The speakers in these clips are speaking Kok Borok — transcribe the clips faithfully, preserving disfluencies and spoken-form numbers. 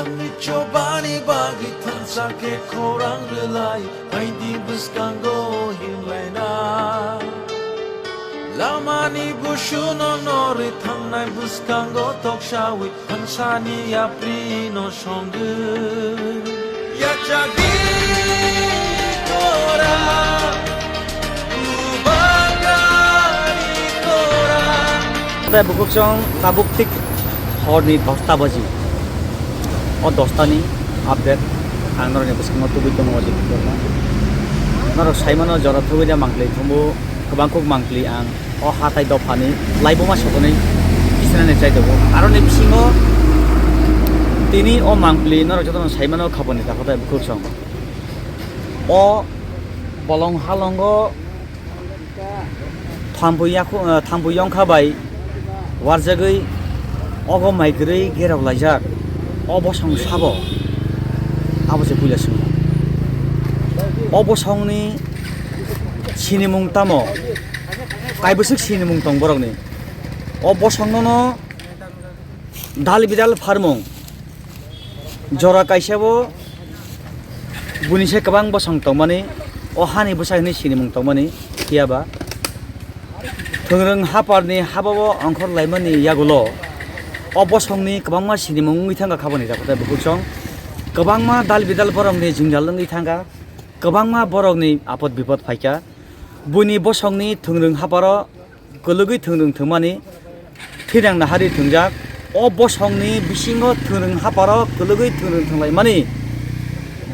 Ani chobani bagwi thansa khe khorang rwlai, aidi bwskango himlaina. Lamani busuno norwi thangnai bwskango toksawi, thangsani yaprino songwi. Yachagwi tora, bubagari tora. Tei bukuchung tabuk thik horni dosta baji. O dosta ni update ang norokni bwskango tubui tongo o jaga. Norok saimano jora thugwi da mangpli thumbu, kwbang kuk mangpli ang o hatai dophani laibuma sotonwi bisinani chai tongo. Aroni bisingo tini o mangpli norok jotono saimano khaboni dakhotai bukhuk song. O bolong halongo thampui yakhu-, eh, thampui yongkha bai warjagwi ogo mai kwrwi gerok laijak. O bosong sabo abo se puila swngo. O bosongni sinimung tamo? Kaibwswk sinimung tong borokni. O bosongno no dal bidal pharmung. Jora kaisa bo buini se kwbang bosong tongmani, o hani bwsa hinwi sinimung tongmani, phiya ba thwngrwng haparni habao ongkhor laimani yagulo o bosongni kwbangma sinimung wngwi thangkha khaboni dakhotai bukhuk song. Kwbangma dal bidal borokni jwngjal wngwi thangkha, kwbangma borokni apod bipod phaikha. Buini bosongni thwngrwng haparo kwlwgwi thwngrwng thwngmani thinang nahari thwngjak. O bosongni bisingo thwngrwng haparo kwlwgwi thwngrwng thwnglaimani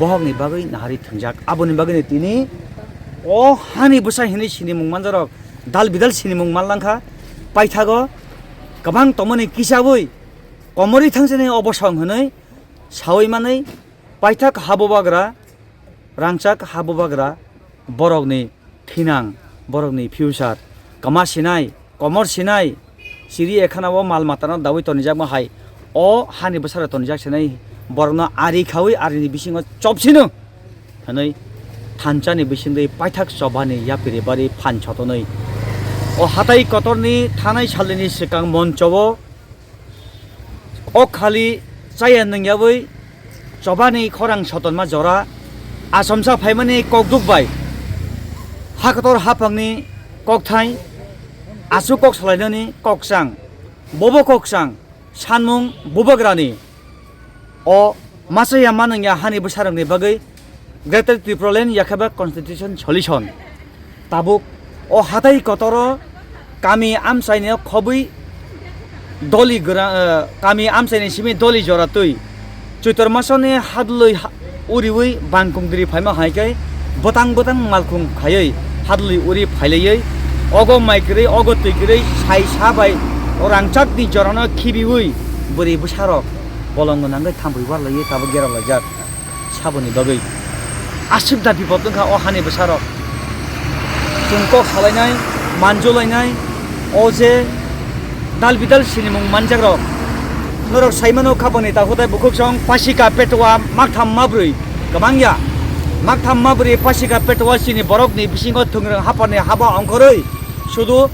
bohokni bagwi nahari thwngjak. Aboni bagwino tini o hani bwsa hinwi sinimung manjarok, dal bidal sinimung manlangkha. Paithago kwbang tongmani kisaui komorwi thangsani o bosong hinwi saui manwi paithak habubagra, rangchak habubagra, borokni thinang, borokni future, kwma sinai, komor sinai, chiri ekhanao mal matano daui tonijakma hai, o hani bwsaro tonijak sinai, borokno ari khaui arini bisingo chopsino hinwi thansani bisingtwi paithak chobani yapiri bari phan sotonwi. O hatai kotorni thanai salini swkang moncho-o o khali chaya nungyaui chobani khorang sotonma jora, achomsa phaimani kokduk bai hakotor haphangni kokthai, aswk kok salainani kokchang, bobo kokchang sanmung bubagrani o machaya manungya hani bwsarokni bagwi Greater Tipraland yakheba Constitution Solution. Tabuk o hatai kotoro kami amchaini khobwi doli gra-, eh, kami amchaini simi doli jora twi Chwitor masoni hadlwi ha-, uriwi bangkung diri phaima hai khe bwtang bwtang malkhung khaiwi hadlwi uri phailaiwi ogo mai kwrwi ogo twi kwrwi sai sa bai rangchakni jorano khibiwi bwrwi bwsarok bolongo nangwi thampui warlaiwi tabuk gerok laijak. Saboni bagwi aswk da bipot wngkha o hani bwsarok. Chwng kok salainai, manjulainai, o je dal bidal sinimung manjakrok. Norok saimano khabangni takhuk tai bukhuk song pasika petwa maktham mabrwi kwbangya. Maktham mabrwi pasika petwa chini borokni bisingo thwngrwng haphangni haba ongkhorwi sudu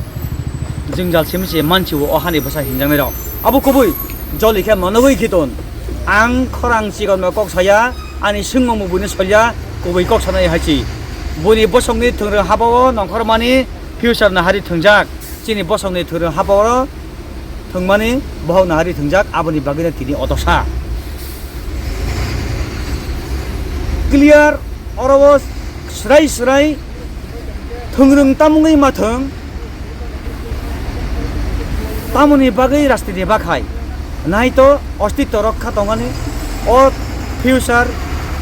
jwngjal simi se mansiwo o hani bwsa hinjaknairok. Abo kubui joli khe monogwi khiton. Ang khorang chikonno kok saya, ani swngmungbo buino solya, kubui kok sanai hai si. Buini bosongni thwngrwng habao nongkhormani future nahari thwngjak. Chini bosongni thwngrwng habao thwngmani bohok nahari thwngjak, aboni bagwino tini otosa. Clear, oro o swrai swrai thwngrwng tamungwi ma thwng, tamoni bagwi rastrini bakhai nai to ostitto rokha tongani, o future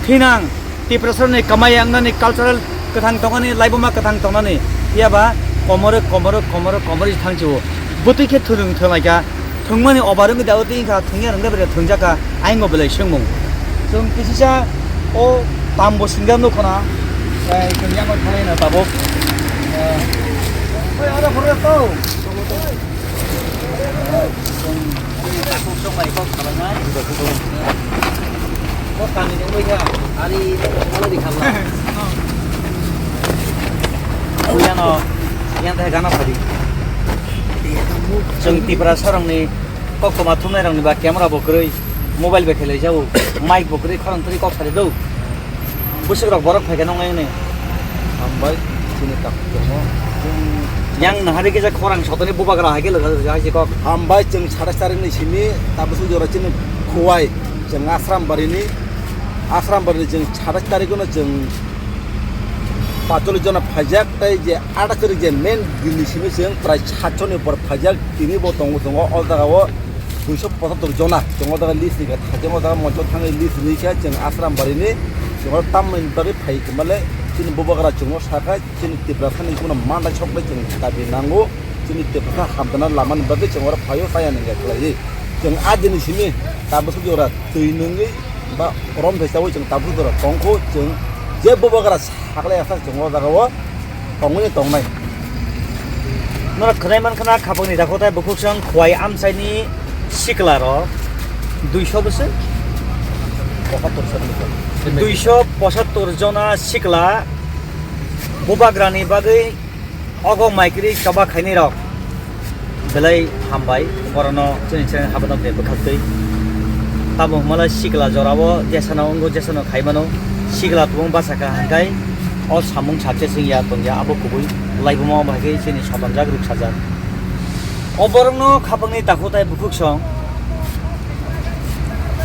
thinang Tiprasarni kamai wngnani cultural kwthang tongani, laibuma kwthang tongnani, phiya ba komoro, komoro, komoro, komoro thangchio. Bwtwi khe thwngrwng thwnglaikha, thwngmani obar wngwi da, twi wngkha, thwngya rwngda bere thwngjak kha, aingo belai swngmung. Chwng kisisa o tambo singya nukho na, eh, chwng yango thanai na tabuk. Eh, oi, aro phoro to. Chwng takhuk chwng bai kok salainai. Kok kami ni oi kha, ari kok salai di khala. Oi ano, yang teh gana phadi. Chwng Tiprasarokni koktwma thumnairokni ba camera bo kwrwi. Mobile bai khelai jao, mic bo kwrwi khorang twrwi kok sari do. Bwswk rok borok phaikhe nong ayone. Hambai, chini tak tongo. Yang nahari kisa khorang sotoni bubagra hai khe lwkha lwkha hai se kok. Hambai, chwng satais tarik ni simi, tabuk jora chini Khowai, chwng Asrambari ni, Asrambari ni chwng satais tarik no chwng paitollis jona phaijak, tei je atais tarik je main din ni simi chwng prai satso ni bor phaijak, tini bo tongo, tongo o jaga o. Duiso pochattor jona chwng o jaga list ni khe thajak, o jaga moncho thangwi list ni khe chwng Asrambari ni chwng o tamni bagwi phai hwnba le chini bubagra chwngno sakha chini Tiprasa ni bono manthai sokle chwng dabi nango, chini Tiprasa hamjana lama ni bagwi chwng oro phaio chaya nangya khlaiwi chwng a dini simi tabuk jora twi nungwi ba rom thai chawi chwng tabuk jora tongkho chwng je bubagra Hakle aswk chwng o jaga o tongwi tongnai. Norok khwnai mankha na khapangni dakhotai bukhuksong Khowai amchaini sikla rok duiso bwswk? Pochattor jona. Duiso pochattor jona sikla bubagrani bagwi ogo maikri choba khainai rok. Belai hambai, borokno chini chini habanok de bwkhaktwi. Tamo hwnmalai sikla jorao jesano wngo, jesano khaimano. Sikla tubung bachakha hwnkhai o samung sakchesing ya tongya, abo kubui laibuma bai khe chini sotonjak, rwksajak. O borokno khapangni takhutai bukhuksong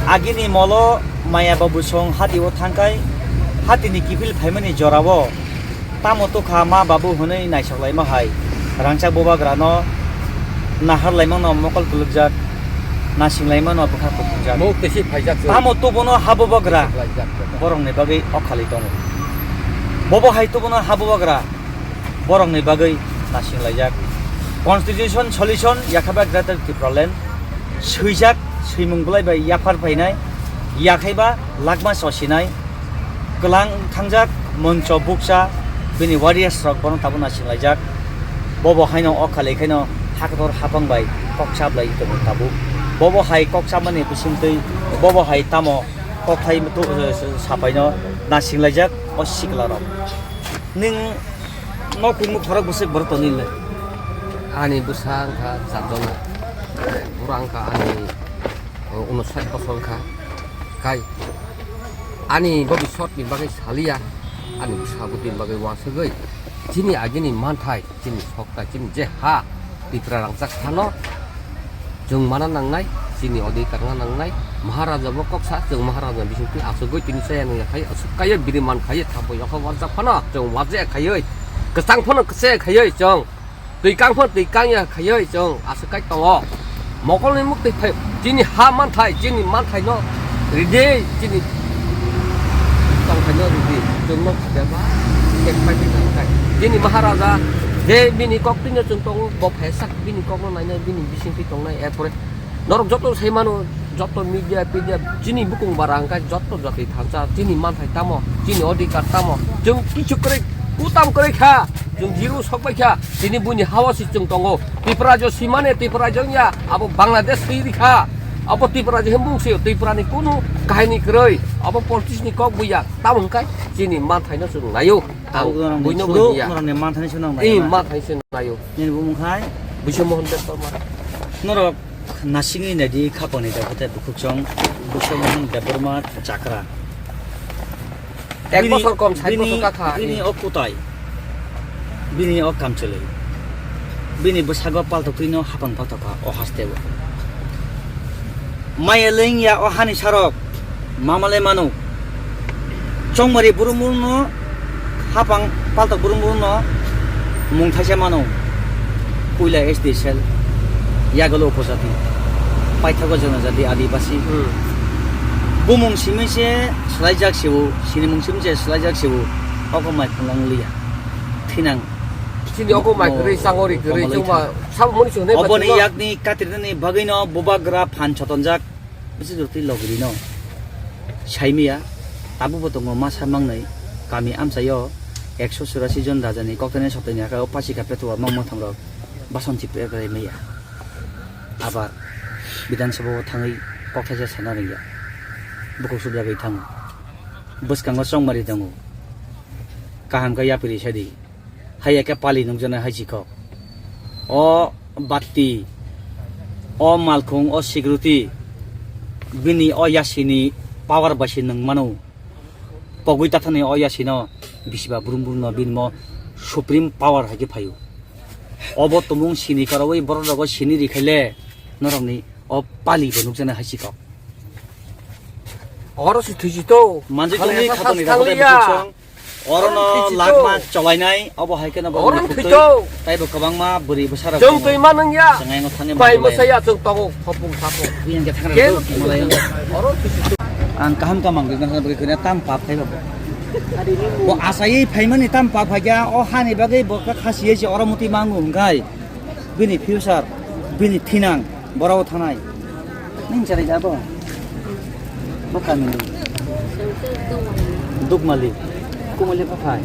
agini molo maya babu song hati o thangkhai, hatini kiphil phaimani jorao. Tamo tukha ma babu hwnwi naisoklaima hai, rangchak bubagrano naharlaimano mokol kwlwkjak, nasinglaimanw bwkha kuphungjak. Muk tisi phaijak se. Tamo tubuno ha bubagra Laijak se. Borokni bagwi okhali tongo. Bobo hai tubuno ha bubagra borokni bagwi nasinglaijak. Constitution solution yakhabai Greater Tipraland swijak, swimung bwlai bai yaphar phainai, yakhaiba lakma sosinai. Kwlang thangjak moncho bukcha bini warriors rok bono tabuk nasinglai jak. Bobo haino o khalai khaino haktor hapang bai kok chablai tongo tabuk. Bobo hai kok chabmani bisingtwi bobo hai tamo kokthai tu-, sapaino nasinglai jak o sikla rok. Ning no kungmu khorok bwswk borok tonwi le? Ani bwsa wngkha chatjona, bura wngkha ani, o, unosat bosor wngkha. Kai ani bobiswt ni bagwi saliya, ani bwsa bwtwi ni bagwi uansugwi chini agini manthai, chini sokta, chini je ha Tipra rangchak phano chwng mana nangnai, chini odhikar wngna nangnai. Maharaja bo koksa, chwng Maharaja bisingtwi achugwi tini chaya nangya khai, aswk kaiyo bini man khaiyo thambo yokho warjak phano chwng warjaya khaiwi, kwchang phano kwchaya khaiwi chwng. Twi kang phano twi kang ya khaiwi chwng aswk kai tongo. Mokolni muktwi phai chini ha manthai, chini manthaino ridi, chini tongthaino ridi. Chwngno bebak khe phai twi nang khai. Chini Maharaja je bini koktwino chwng tongo, bo phaisak bini kokno nainai, bini bisingtwi tongnai. Erpore norok joto sai mano, joto media, pedia, chini bukung bara hwnkhe joto jatwi thansa, chini manthai tamo, chini odhikar tamo, chwng kichu kwrwi, kutam kwrwi kha, chwng jiru sok bai kha. Tini buini hao se chwng tongo. Tripura jo simane, Tripura jo wngya, abo Bangladesh swi rikha. Abo Tripura jo hembung se, Tripura ni kunu kahini kwrwi. Abo politics ni kok buya. Tamo hwnkhai chini manthaino chwng naio. Ang Tabuk norokni buino suru, buya. Norokni manthaino chwng Ih, naio. Manthaino chwng naio. Nini bumung khai? Buisha Mohan Debbarma. Norok nasingwi naidi khapangni dakhutai bukhuksong Buisha Mohan Debbarma chakra. Ek bini, bosor kom, sait bini, bosor kakha, bini eh. O kutai, bini o kamchwlwi, bini bwsago paltoktwino hapang paltokha o hasteo. Maya lengya o hani sarok, mamalai mano. Chongmari burung burungno hapang paltok burung burungno mung thaisa mano. Puila S D cell, yagalo upojati, paithago jonojati, adibasi. Hmm. Bumung simi se swlaijak se-o, sinimung simi se swlaijak se-o, oko mai phunang liya. Thinang. Chini oko mai kwrwi, changori kwrwi, komalwi chuma, tha. Sabo muni chungnai. Oboni baksa yakni katirnani bagwino bubagra phan chotonjak, bisi jotwi logirino. Saimiya, tabukbo tongo masa mangnai, kami amchaio ekso churasi jon rajani koktwni sotoni aka o pachika petwa mangma thangrok basonti pekrai maya. Abar Bidhan Sabha o thangwi kokthaisa sana rwngya. Bukhuk subjagwi thango. Bwskango chongmari tongo. Kaham khe yapiri sadi. Haiya khe pali nukjaknai hai si kok. O batti, o malkhung, o security, Bini o yasini power bai se nwng mano. Pogwi tathani o yasino bisiba brum brum no bini mo supreme power hai khe phaio. Obo tumung sini karwi borok rogo sini rikhaile norokni o pali bo nukjana hai sikok. Oro si thusi to. Manjui tongni khatoni rabo tei. Orono lakma cholainai, obo hai kheno bo thwito. Taibo kwbangma bwrwi bwsarok tongo. Chwng twi manwng ya. Chwng ayang thani bai manwng masa ya, chwng tongo, khopung khopung. Biyang khe thangra tongo, malai. Oro thwito. Ang kaham kamang gwi gana bagwi khwna tam pap khai babo. Bo asai phaimani tam pap khai kha, o hani bagwi bo kha khasi ye se oro muti mangu hwnkhe. Bini future, bini thinang, borok thanai. Nini chari jabo? Bo kami ni. Dukmali. Kumali pa phai.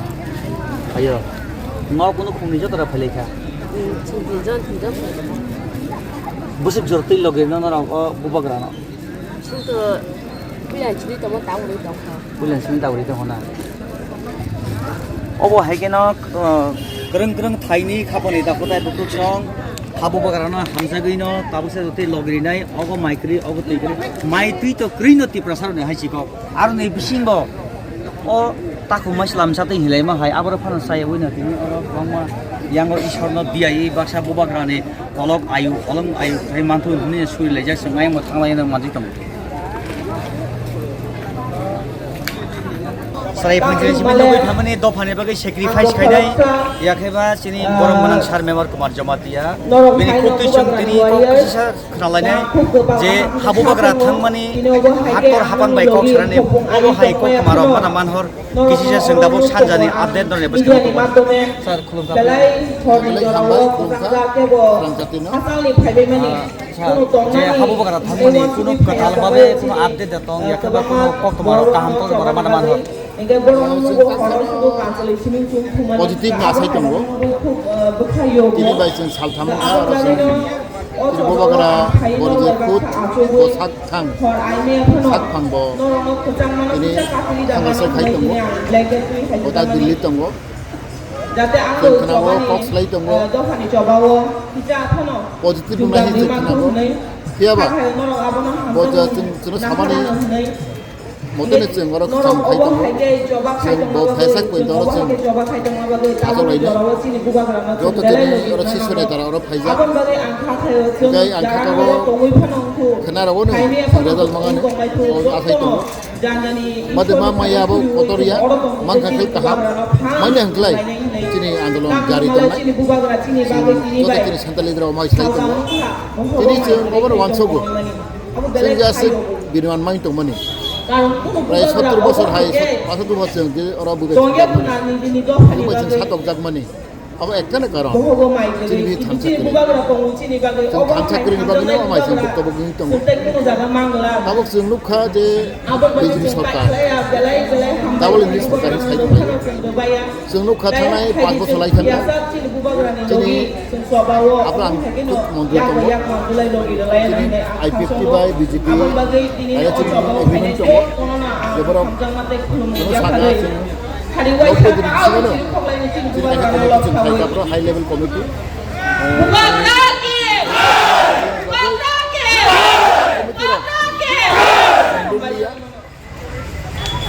Ayo. Ngo kunu khumni joto ra phalai kha. Busuk jor twi logi no norok o bubagra no. Chwngto puila chini tongmo ta uri tongkha. Puila chini ta uri tongkha na. Obo hai kheno, uh, kwrwng kwrwng thaini khapani dakhutai bukhuk song. Habo bagrano hamjagwino tabuksa tei logrinai ogo mai kwrwi ogo twi kwrwi. Mai twi to kwrwino Tiprasarokni hai chikok. Aroni bisingo o takhumai slamsa tei hilaima hai aboro phano chayawino tini oro kwbangma yango Isorno biyaiwi baksa bubagrani Kolok ayu, kolok ayu, hai manthu hwnwi suri laijak, chwng ayang bo thang lai manjak tongo. Chwrai phanjani simi nugwi thamani dophani bagwi sacrifice khainai, yakheba chini borok mwnang sir Mevar Kumar Jamatia. Bini khuktwi chwng tini kok kisa khna lainai je habubagra thangmani haktor hapan bai kok sarani obo hai kok kwmarok mana manhor. Kisisa chwng tabuk sanjani update no rebus khe tongo. Sir, khulumkha. Belai hambai, khulumkha. Rang jatino. Ah, sir, je habubagra thangmani kunu kwtal babe kunu update da tong, yakheba kunu koktwma rok kaham koktwma rok mana manhor. Positive na sai tongo. Tini bai chwng saltham wngkha, oro chwng Bubagra boni je khud bo sak thang, sak phang bo tini thangsa khai tongo. Bo ta Delhi tongo. Chwng khwnao kok slai tongo. Positive wngmani chwng khwnao. Phiya ba bo je chwng, chwngno samani Motene chwng oro kham khai tongo. Chwng bo phaisak poito oro chwng achuk laino. Joto chini oro sisu neta oro phaijak. Tei ang kha tongo khwna rogo no result mangani. Bo athai tongo. Made ma maya bo kotor ya mangkha khai kaham. Manya hwnkhlai chini andolon jari tongnai. Joto chini santali rok mai sai tongo. Tini chwng obono uansogo. Chwng je aswk bini uan mai tongmani. Prai sottor bosor hai, sot-, pasattor bosor chwng je oro bubai chwng jakmani. Bubai chwng satokjakmani. Abo ekta na karon. Chini bini thansa kwrwi. Chwng thansa kwrwini bagwi no amai chwng bukto bukwi tongo. Tabuk chwng nukha je B J P sorkar. Double engine sorkar sai tongo. Chwng nukha thangnai panch bochor lai thangkha. Chini abra ang kuk montri tongo. Chini I P F T bai B J P bai chini agreement tongo. Je borok chwng saka chwng nokpor diri bisingo no chini kaisa committee chwng khai tabro high level committee. Committee rok.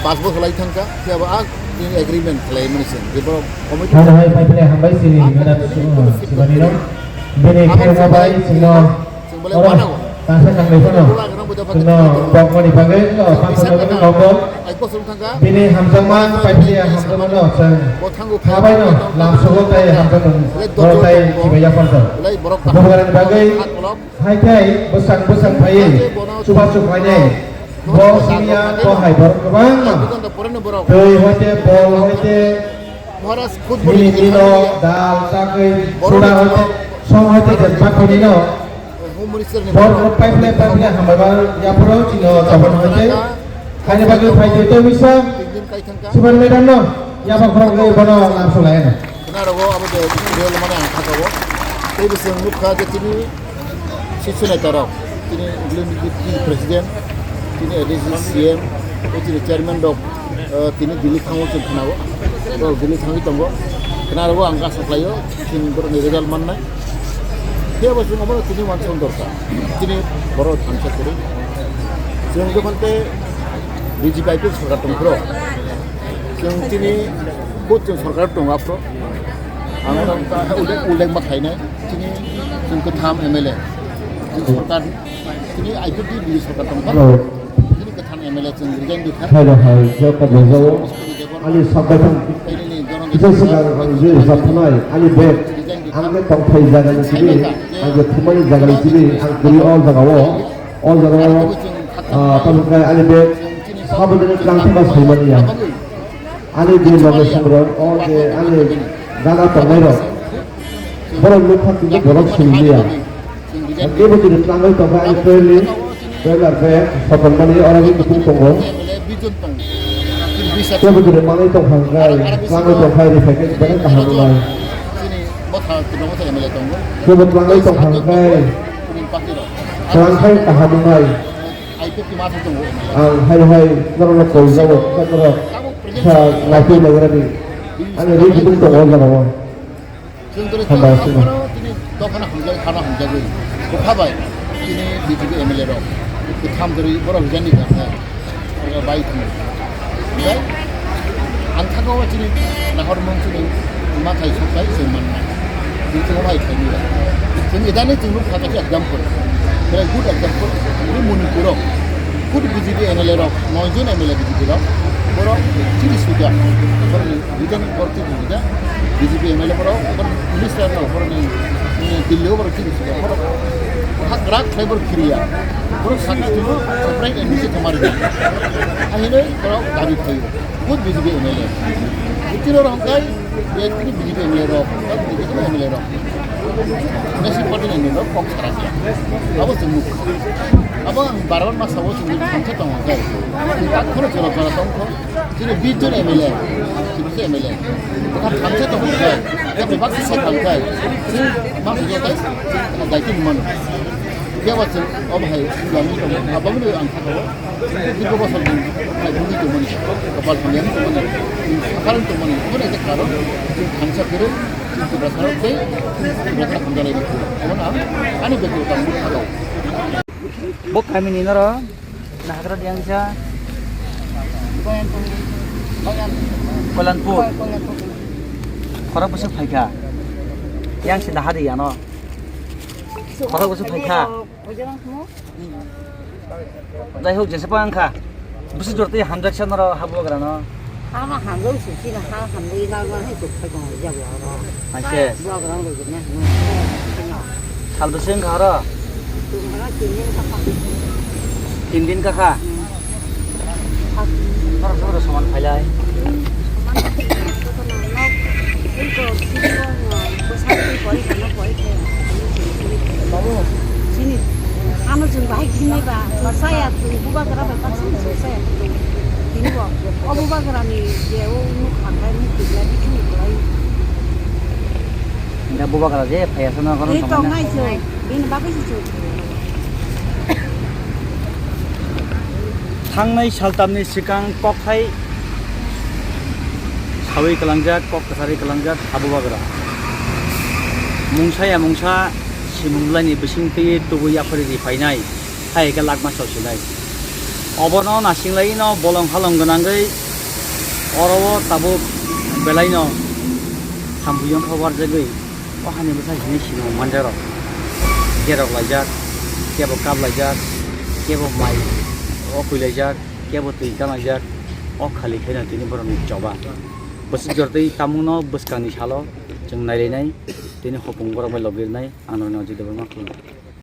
Pas bochor lai thangkha, phiya ba a chini agreement khlai mani se, je borok committee. Ano hai pai phle hambai sini madam Sibani no. Bini khe mo bai sino oro tasa kanglai phano. Sino bokmani bagwi no, pasa bagwi no bo. Bini hamjakma pai phle hamjakma no chwng. Khabai no lam sogo tai hamjakma no tai kibai yaphar to. Bubagrani bagwi. Hai khe bwsang bwsang phaiwi chubachu khlainai. Bo simiya bo hai borok kwbangma. Twi hoite bol hoite nini nino dal chakwi suda hoite song hoite je bakhonino. Borok paiple paiple hambai ba yaphoro chino chobon hoite. Haini bagwi phai twi twi bisa. Siban madam no yabak borok le bono lam sulai no. Khna rogo abo de real mane ang kha jago. Tei bising nukha je tini sisu neta rok, tini including deputy president, tini A D C, C M, tei tini chairman rok, eh, tini Delhi thango chwng khna o. Borok Delhi thangwi tongo. Khna rogo ang asa khlaio, chini borokni result mannai. Phiya bo chwng obono tini uansukna dorkar. Tini borok thansa kwrwi. Chwng jokhon tei B J P I P F sorkar tongphuru, chwng chini buj chwng sorkar tongo aphuru. Ang uldek, uldek ma khainai, chini chwng kwtham M L A, chini sorkar, chini I P F T B J P sorkar tongkha. Hello. Chini kwtham M L A chwng resign dikha. Hello, hai, joto bujao. Ani sabbaithang. Kisa swkang ang je rwchapnai, ani bag, ang khe tongthai jagani simi, ang je thumani jagani simi, ang kwrwi o jagao, o jagao, ah, tamokhe ani bag, saboni twlang thangma saimani ya. Ani je loge songrok, o je ani gana tongnairok, borok nukha kisa borok simi ya. Kebo jodi twlangwi tongkha ani trailer, trailer bag, sotonmani oro wngwi kutung tongo. Kebo jodi manwi tongkha hwnkhe, twlangwi tongkha hwnkhe belai kaham wngnai. Kebo twlangwi tongkha hwnkhe, twlangkhe kaham wngnai. Ang hai hai norokno koi jago, norok sa naitwi nagrani. Ani ri kutung tongo o jagao. Chwng dole Hambai chwng sima. Aphoro tini dophano hamjak, hano hamjagwi. Bwkha bai tini B J P M L A rok. Kwtham dori borok hwnjani kha khe. Oro bai thwng. Bai ang thangao chini nahor mung chini mathai sokthai chwng manna. Chwng chwng bai khaini ya. Chwng idani chwng nuk kha khe example. Very good example. Ini Manipur rok. Good B J P M L A rok. Noi jon M L A B J P rok. Borok chini suja. Borok ni Reason borok twi thangkha, B J P M L A borok, borok minister rok, borok ni, ni Delhi o borok twi thangkha, borok, borok hak rak khlai borok khiriya. Borok sakha thwio, separate M D C thangma rwdi. Ahinoi borok dabi khlaio. Good B J P M L A. Tini rok hwnkhe, B J P M L A rok, B J P M L A rok. National party ni M L A rok kok sara kha. Abo chwng nuk. Abo ang bar bar ma sao chwng thansa tongo khe. Chwng tak khoro chwla chwla tong kho. Chini bish jon M L A, chini se M L A. Kha thansa tong kho. Kha bebak se tong kho. Chwng ma bujo tai. Dai tin man. Khe wa chwng o bhai, chwng ya mi tong. Abo ni ang kha. Dibbo bosor din, hai bungwi tongmani, kapal hamyani tongmani, sakharang tongmani, obo nai karon, chwng thansa phirwi, chwng Tiprasarok tei Tiprasa hamjaknai rikhu. Obono ang ani bektiko tang buk thagao. Bo kamini noro nahagra diang sa Koilanpur. Khorok bwswk phaikha. Yang se daha de yano. Khorok bwswk phaikha. Jai hok, jesa pa wngkha. Bwswk jor tei hamjak sa norok ha bubagra no. Ha ma hamjak se chini ha hamjak na na hai tuk khai tong ja bla ro. Hai se. Bubagra no jina. Sal bwswk wngkha oro? Tum ha tin din ka pa. Tin din ka kha. Norok joto soman phailai. Chini ano chwng bahai khinai ba, ba chaya chwng bubagra bai baksa chwng chaya. Tini bo o bubagra ni je o nuk khanai nuk tiglai bikini kwlai. Hingke bubagra je phaiya sano kono tei tongnai. Tongnai chwng, bini bagwi se chwng. Thangnai saltamni swkang kokthai sawi kwlangjak, kok kwcharwi kwlangjak ha bubagra. Mungsa ya mungsa simung bwlaini bising twi tubui yaphari ri phainai, hai khe lakma sosinai. Obono nasinglai no bolong halong gwnangwi oro o tabuk belai no thampui yongkha warjagwi. O hani bwsa hini sino manjaro. Gerok laijak, kebo kap laijak, kebo mai o kwi laijak, kebo twi kan laijak. O khali khaino tini borokni choba. Bwswk jor twi tamungno bwskangni salo chwng nailainai, tini hopung borok bai logirnai, ang norokno jidebama khulumkha.